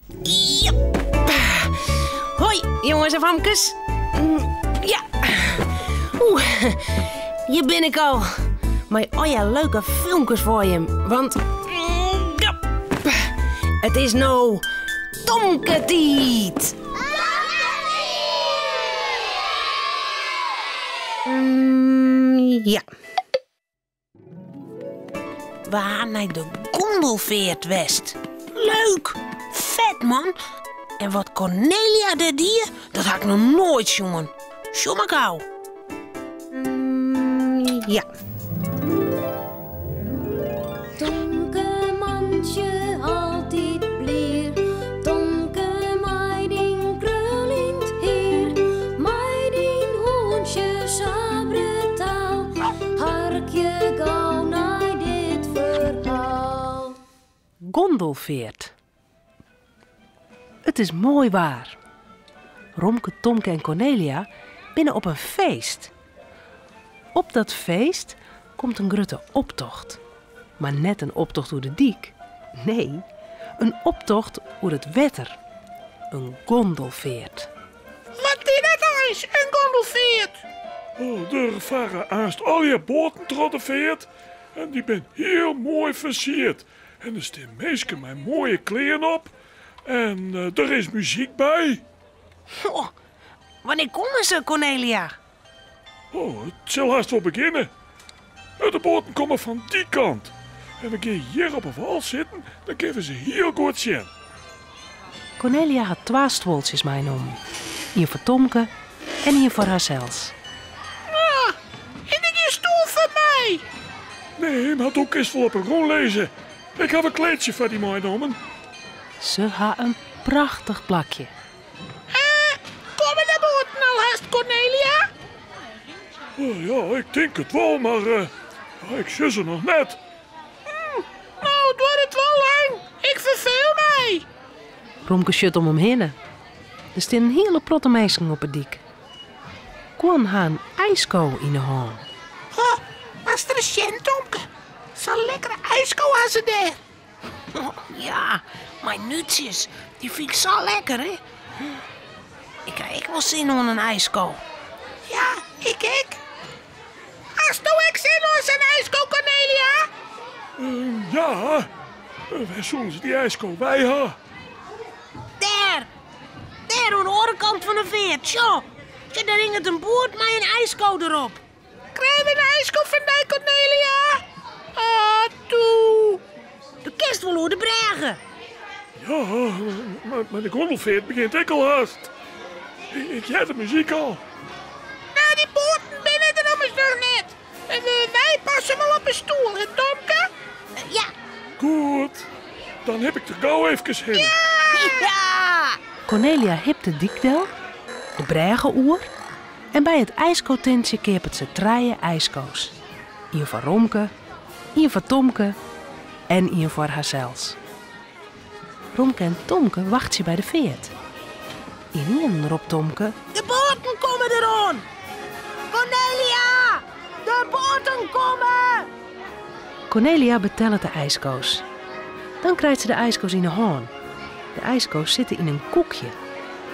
Jep. Hoi, jongens en famkes. Ja. Oeh, hjir bin ik al. Mei al je leuke filmkes foar jim. Want ja, it is no Tomke-tiid. Ja. We ha nei de gondelfeart west. Leuk! Fet, man! En wat Cornelia dêr die, dat ha ik noch noait sjoen. Sjoch mar gau. Mm, ja. Tomke mantsje altyd blier, Tomke mei dyn kruljend hier, mei dyn hûntsje sa brutaal, harkje gau nei dit ferhaal. Gondelfeart. It is moai waar. Romke, Tomke en Cornelia binne op in feest. Op dat feest komt in grutte optocht. Mar net in optocht oer de dyk, nee, in optocht oer it wetter. In gondelfeart. Wat is dat eins, in gondelfeart? Oh, der farre aanst allegear boaten troch de feart en dy bin hiel moai fersierd. En der stean minsken mei moaie klean op en der is muzyk by. Oh, wannear komme se, Cornelia? Oh, it sil hast wol begjinne. De boaten komme fan dy kant. En we gean hjir op 'e wal sitten, dan kinne we se hiel goed sjen. Cornelia hat twa stuoltsjes meinommen. Ien foar Tomke en ien foar harsels. Ah, is der gjin stoel foar my? Nee, mar do kinst wol op 'e grûn lizze. Ik haw in kleedsje foar dy meinommen. Se ha in prachtich plakje. Eh, komme de boaten al hast, Cornelia? Oh, ja, ik tink it wol, mar eh, ik sjoch se noch net. Hm, no, it duorret wol lang. Ik ferfeel my. Romke sjocht om him hinne. Der stean in hiele protte minsken op 'e dyk. Guon ha in ijsko yn 'e hân. Ho, moatst ris sjen, Tomke. Sa'n lekkere ijsko ha se dêr. Ja, mei nútsjes. Dy fyn ik sa lekker, hè. Ik ha ek wol sin oan in ijsko. Ja, ik ek. Hasto ek sin oan sa'n ijsko, Cornelia? Ja, wêr soene se dy ijsko wei ha? Dêr! Dêr oan de oare kant fan de feart, sjoch! Sjoch, dêr hinget in boerd mei in ijsko derop. Krije we in ijsko fan dy, Cornelia? Ah, toe. Do kinst wol oer de brêge. Ja, mar de gondelfeart begjint ek al hast. Ik hear de muzyk al. Nou, dy boaten binne der ommers noch net. Wy passe wol op 'e stoel, hè, Tomke? Ja. Goed, dan hip ik der gau efkes hinne. Ja! Cornelia hipt de dyk del, de brêge oer en by it ijskotintsje keapet se trije ijsko's. Ien foar Romke, ien foar Tomke en ien foar harsels. Romke en Tomke wachtsje by de feart. Ynienen ropt Tomke. De boaten komme deroan! Cornelia! De boaten komme! Cornelia betellet de ijsko's. Dan krijt se de ijsko's yn 'e hân. De ijsko's sitte yn in koekje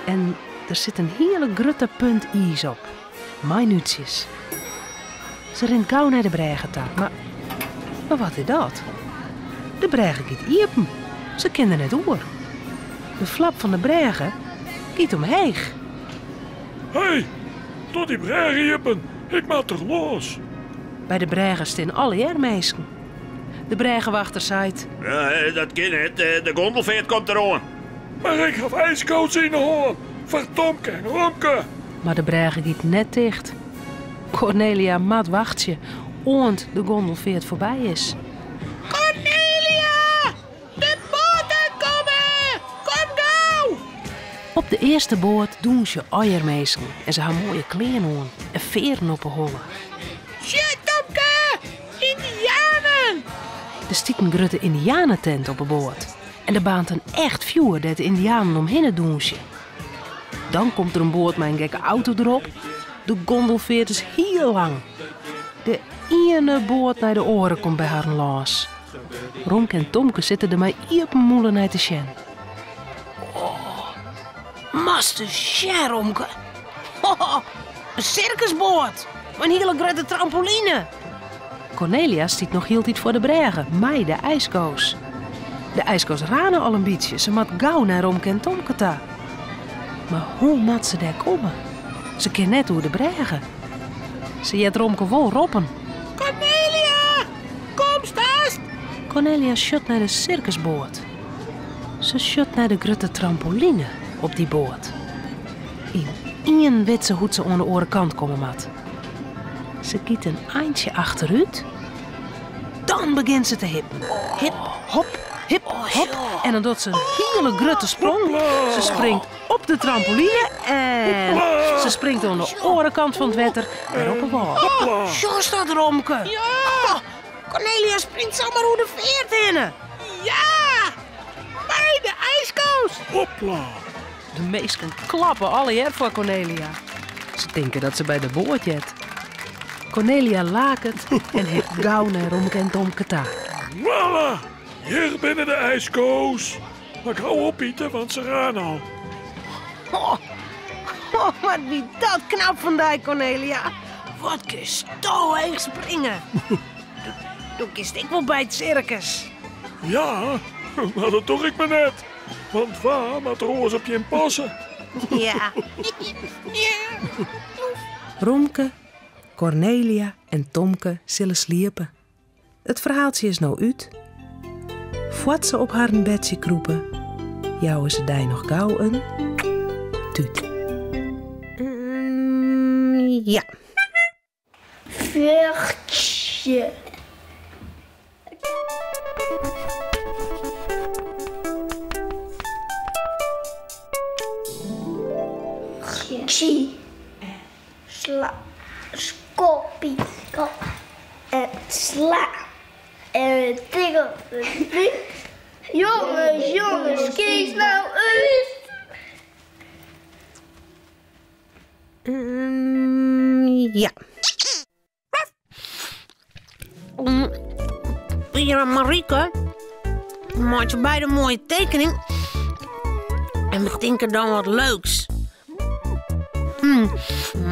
en der sit in hiele grutte punt iis op, mei nútsjes. Se rint gau nei de brêge ta, mar mar wat is dat? De brêge giet iepen, se kin der net oer. De flap fan de brêge giet omheech. Hé, docht dy brêge iepen, ik moat der lâns. By de brêge stean allegear minsken. De brêgewachter seit. Dat kin net, de gondelfeart komt deroan. Mar ik haw ijsko's yn 'e hân foar Tomke en Romke. Mar de brêge giet net ticht. Cornelia moat wachtsje oant de gondelfeart foarby is. Cornelia! De boaten komme! Kom gau! Op de earste boat dûnsje allegear minsken en se ha moaie klean oan en fearen op 'e holle. Sjoch, Tomke! Yndianen! Der stiet in grutte yndianetent op 'e boat en der baarnt in echt fjoer dêr't de yndianen omhinne dûnsje. Dan komt der in boat mei in gekke auto derop. De gondelfeart is hiel lang. De iene boat nei de oare komt by harren lâns. Romke en Tomke sitte der mei iepen mûle nei te sjen. Moatst ris sjen, Romke. In sirkusboat mei in hiele grutte trampoline. Kornelia stiet noch hieltyd foar de brêge mei de ijsko's. De ijsko's rane al in bytsje, se moat gau nei Romke en Tomke ta. Mar hoe moat se dêr komme? Se kin net oer de brêge. Se heart Romke wol roppen. Kornelia! Komst hast? Kornelia sjocht nei de sirkusboat. Se sjocht nei de grutte trampoline op dy boat. Ynienen wit se hoe't se oan de oare kant komme moat. Se giet in eintsje achterút. Dan begjint se te hippen. Hip, hop, hip, hop. En dan docht se in hiele grutte sprong. Se springt op de trampoline en se springt oan de oare kant fan it wetter wer op 'e wâl. Sjochst dat, Romke? Ja! Kornelia springt samar oer de feart hinne. Ja! Mei de ijsko's! Hopla! De minsken klappe allegear foar Kornelia. Se tinke dat se by de boat heart. Kornelia laket en hipt gau nei Romke en Tomke ta. Voilà! Hjir binne de ijsko's. Mar gau opite, want se rane al. Oh, oh, wat wie dat knap fan dy, Kornelia. Wat kinsto heech springe. Do kinst ek wol by it sirkus. Ja, mar dat doch ik mar net. Want wa moat der oars op jin passe? Ja. Romke, Kornelia en Tomke sille sliepe. It ferhaaltsje is no út. Foar't se op harren bedsje krûpe, jouwe se dy noch gau in tút. Ja. Fjochtsje. Tsje. Sla. Skoppie. En sla. En tik op de búk. Jonges, jonges, kies nou út. Ja. Pier en Marieke meitsje beide in moaie tekening en betinke dan wat leuks.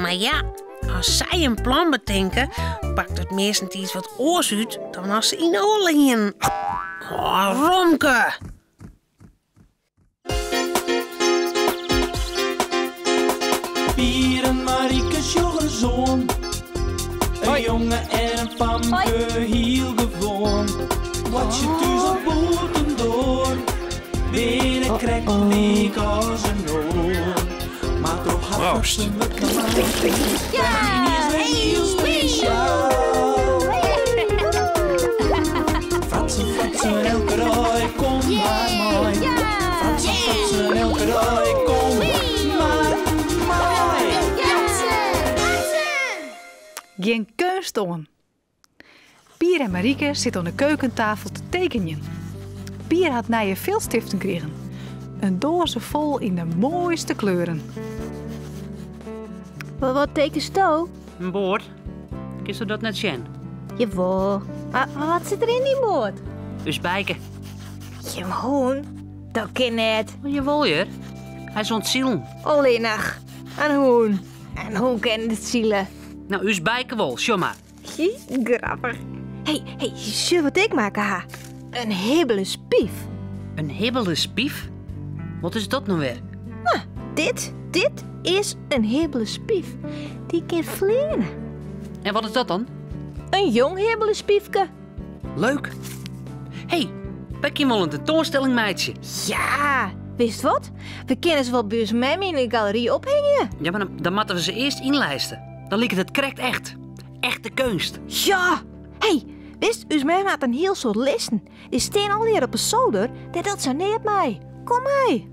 Mar ja, as sy in plan betinke, pakt it meastentiids wat oars út dan as se yn 'e holle hienen. Oh, Romke! Pier en Marieke sjogge ris oan. In jonge en in famke, hiel gewoan. Wat je thús of bûtendoar, binne krekt lyk as in oar. Mar troch har fratsen wurdt kaam, is wer hiel spesjaal. Fratsen, fratsen, elke dei, kom mar mei. Fratsen, fratsen, elke dei, kom mar mei. Gjin keunst oan. Pier en Marieke sitte oan de keukentafel te tekenjen. Pier hat nije filtstiften krigen. In doaze fol yn de moaiste kleuren. Mar wat tekensto? In boat. Kinsto dat net sjen? Jawol. Mar wat sit der yn dy boat? Us Bijke. Jim hûn? Dat kin net. Jawol hear. Hy is oan it silen. Allinnich. In hûn. In hûn kin net sile. No, ús Bijke wol. Sjoch mar. Hi, grappich. Hey, hey, sjoch wat ik makke ha. In hibbele spief. In hibbele spief? Wat is dat no wer? Nou, dit, dit is in hibbele spief. Dy kin fleane. En wat is dat dan? In jong hibbele spiefke. Leuk. Hey, wy kinne wol in tentoanstelling meitsje. Ja, witst wat? We kinne se wol by ús mem yn de galery ophingje. Ja, mar dan, dan moatte we se earst ynlijste. Dan liket it krekt echt. Echte keunst. Ja! Hey, witst, ús mem hat in hiel soad listen. Dy stean allegear op 'e solder, dêr docht se neat mei. Kom mei!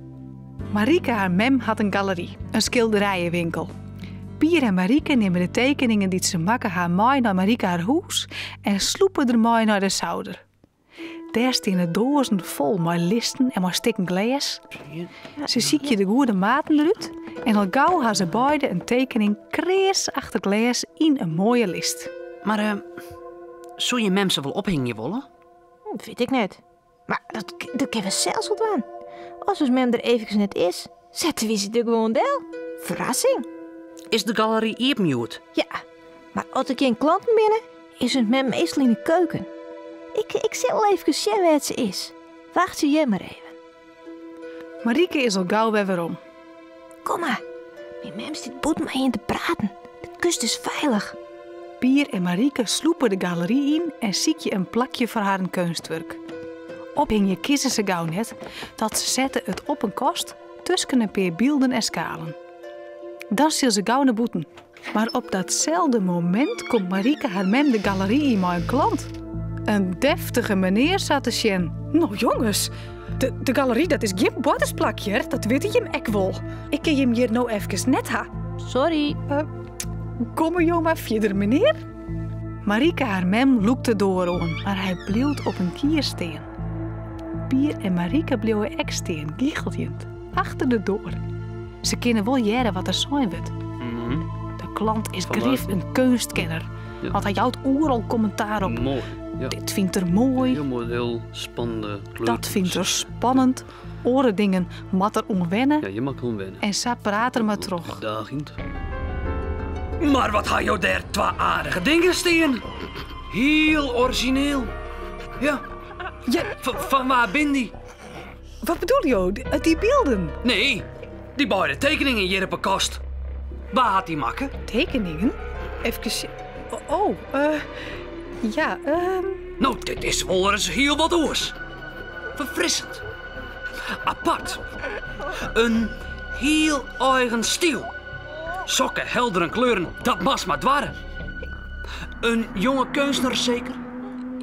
Marieke har mem hat in galery, in skilderijewinkel. Pier en Marieke nimme de tekeningen dy't se makke ha mei nei Marieke har hûs en slûpe der mei nei de souder. Dêr steane doazen fol mei listen en mei stikken glês. Se sykje de goede maten derút en al gau ha se beide in tekening kreas achter glês yn in moaie list. Mar eh, soe je mem se wol ophingje wolle? Wit ik net. Mar dat, dat kinne we sels wol dwaan. As ús mem der eefkes net is. Sette wy se der gewoan del. Ferrassing. Is de galery iepen hjoed? Ja, mar as der gjin klanten binne, is ús mem meastal yn de keuken. Ik, ik sil wol efkes sjen wêr't se is. Wachtsje hjir mar even. Marieke is al gau wer werom. Kom mar, myn mem stiet bûten mei ien te praten. De kust is feilich. Pier en Marieke slûpe de galery yn en sykje in plakje foar harren keunstwurk. Ophingje kinne se gau net, dat se sette it op in kast tusken in pear bylden en skalen. Dan sil se gau nei bûten. Mar op datselde momint komt Marieke har mem de galery yn mei in klant. In deftige menear sa te sjen. No jonges, de, de galery dat is gjin boartersplak hear, dat witte jim ek wol. Ik kin jim hjir no efkes net ha. Sorry. Komme jo mar fierder, menear. Marieke har mem lûkt de doar oan, mar hy bliuwt op in kier stean. Pier en Marieke bliuwe ek stean, gicheljend, achter de doar. Se kinne wol hearre wat der sein wurdt. De klant is grif in keunstkenner, want hy jout oeral kommentaar op. Moai. Ja. Dit fynt er moai. Hiel moai, hiel spannende kleur. Dat fynt er spannend. Oare dingen moat er oan wenne. Ja, je moat oan wenne. En sa praat er mar troch. Uitdagend. Maar wat ha jo dêr twa aardige dingen stean. Hiel orizjineel. Ja. Ja. Fan wa bin dy? Wat bedoele jo? Dy bylden? Nee, dy beide tekeningen hjir op 'e kast. Wa hat dy makke? Tekeningen? Efkes sjen. Oh, ja, ehm. No, dit is wol ris hiel wat oars. Ferfrissend. Apart. In hiel eigen styl. Sokke heldere kleuren, dat moatst mar doare. In jonge keunstner seker?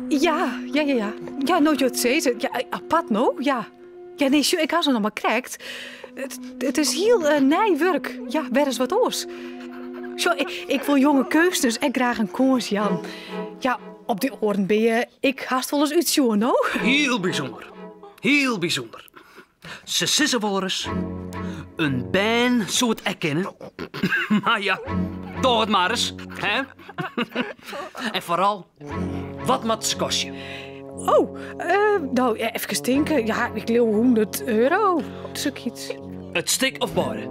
Ja, ja, ja, ja. Ja, no't jo it sizze. Ja, apart no, ja. Ja, nee, sjoch, ik ha se noch mar krekt. It, it is hiel eh, nij wurk. Ja, wer ris wat oars. Sjoch, ik, ik wol jonge keunstners ek graach in kâns jaan. Ja, op dy oaren bin je ek hast wolris útsjoen, no? Hiel bysûnder. Hiel bysûnder. Se sizze wolris, in bern soe it ek kinne. Mar ja, doch it mar ris, hè? En foaral, wat moat se kostje? Oh, eh, no, efkes tinke. Ja, ik leau 100 euro. Sokyts. It stik of beide?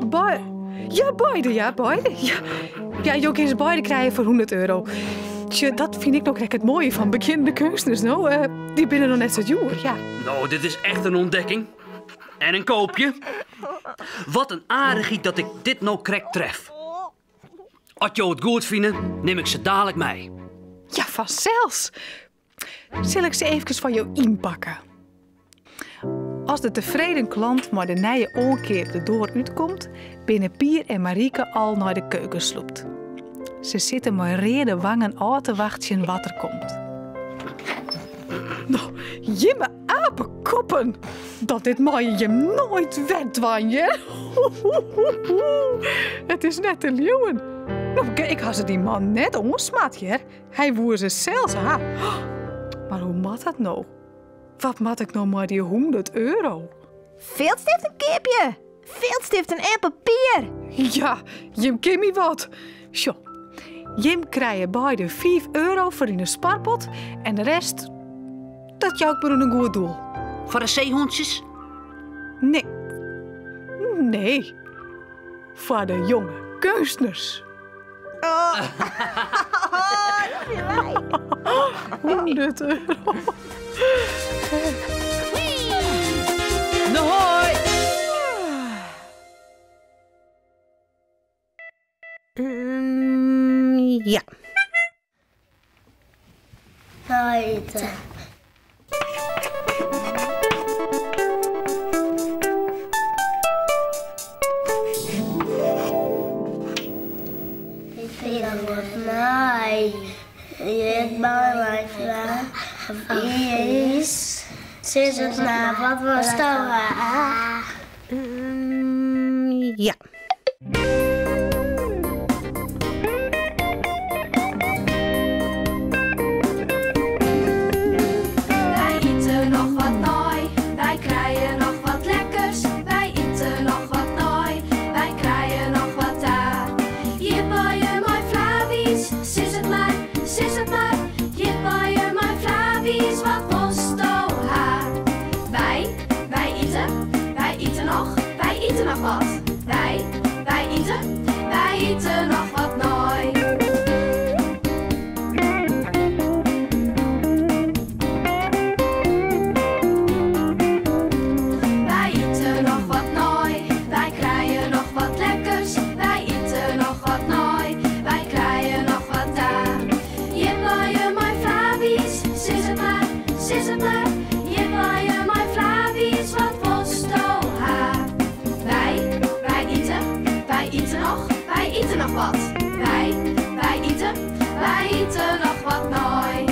Beide? Ja, beide, ja, beide. Ja, ja jo kinne se beide krije foar 100 euro. Tsje, dat fyn ik no krekt it moaie fan begjinnende keunstners, no. Eh, dy binne noch net sa djoer, ja. No, dit is echt in ûntdekking. En in koopje. Wat in aardichheid dat ik dit no krekt tref. As jo it goed fine, nim ik se dalik mei. Ja, fansels. Sil ik se eefkes foar jo ynpakke? As de tefreden klant mei de nije oankeap de doar útkomt, binne Pier en Marieke al nei de keuken slûpt. Se sitte mei reade wangen ôf te wachtsjen wat der komt. No, jimme apekoppen! Dat dit meie jim noait wer dwaan, hear. It is net te leauwen. No, ik ha se dy man net oansmard, hear. Hy woe se sels ha. Mar hoe moat dat no? Wat moat ik no mei dy 100 euro? Viltstiften keapje! Viltstiften en papier! Ja, jim kin my wat. Sjoch, jim krije beide 5 euro foar yn 'e sparpot en de rest, dat jou ik mar oan in goed doel. Foar de seehûntsjes? Nee. Nee. Foar de jonge keunstners. Oh. Dat is wij. 100 euro. No hoi! Ja. Nei ite. Ik fyn dat wat nei. Hjit mei my is. Sis it mar, wat wolsto ha? Ja. Wy ite noch wat nei, wy krije noch wat lekkers. Wy ite noch wat nei, wy krije noch wat ta. Ljipaaien mei Flawies, sis it mar, sis it mar. Ljipaaien mei Flawies, wat wolsto ha? Wy, wy ite, wy ite noch. Wy ite noch wat. Wy, wy ite, wy ite noch wat nei. Wy ite noch wat nei. Wy krije noch wat lekkers. Wy ite noch wat nei. Wy krije noch wat ta. Ljipaaie mei Flawies, sis it mar, sis it mar. Ljipaaie mei Flawies, wat wolsto ha? Wy, wy ite, wy ite noch, wy ite noch wat. Wy, wy ite, wy ite noch wat nei.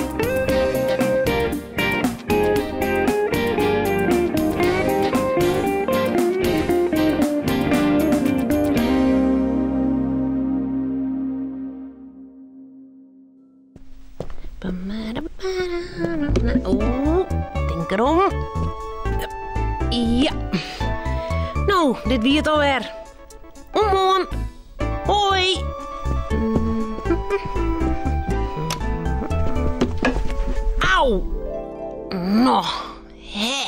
Oeh, tink derom. Ja. No, dit wie it alwer. Oant moarn. Hoi. Au. No, hè.